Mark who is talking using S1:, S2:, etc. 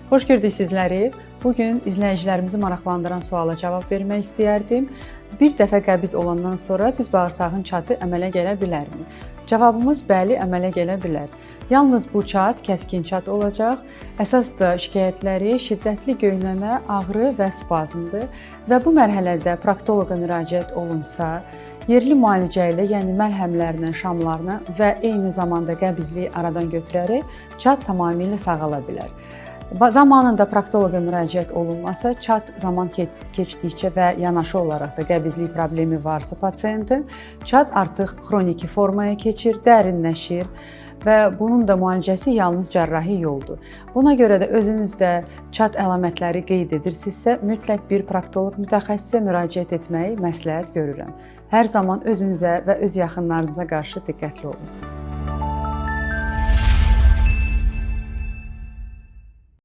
S1: Xoş gördük sizləri. Bu gün izləyicilərimizi maraqlandıran suala cavab vermək istəyərdim. Bir dəfə qəbiz olandan sonra düz bağırsağın çatı əmələ gələ bilərmi? Cavabımız bəli, əmələ gələ bilər. Yalnız bu çat kəskin çat olacaq. Əsas da şikayətləri şiddətli göynəmə, ağrı və spazmdır və bu mərhələdə proktoloqa müraciət olunsa, yerli müalicə ilə, yəni məlhəmlərlə, şamlarla və eyni zamanda qəbizliyi aradan götürərək çat tamamilə sağala bilər. Zamanında proktoloqa müraciət olunmasa, çat zaman keçdikcə və yanaşı olaraq da qəbizlik problemi varsa pasiyentin, çat artıq xroniki formaya keçir, dərinləşir və bunun da müalicəsi yalnız cərrahi yoldur. Buna görə də özünüzdə çat əlamətləri qeyd edirsinizsə, mütləq bir proktoloq mütəxəssisə müraciət etməyi məsləhət görürəm. Hər zaman özünüzə və öz yaxınlarınıza qarşı diqqətli olun.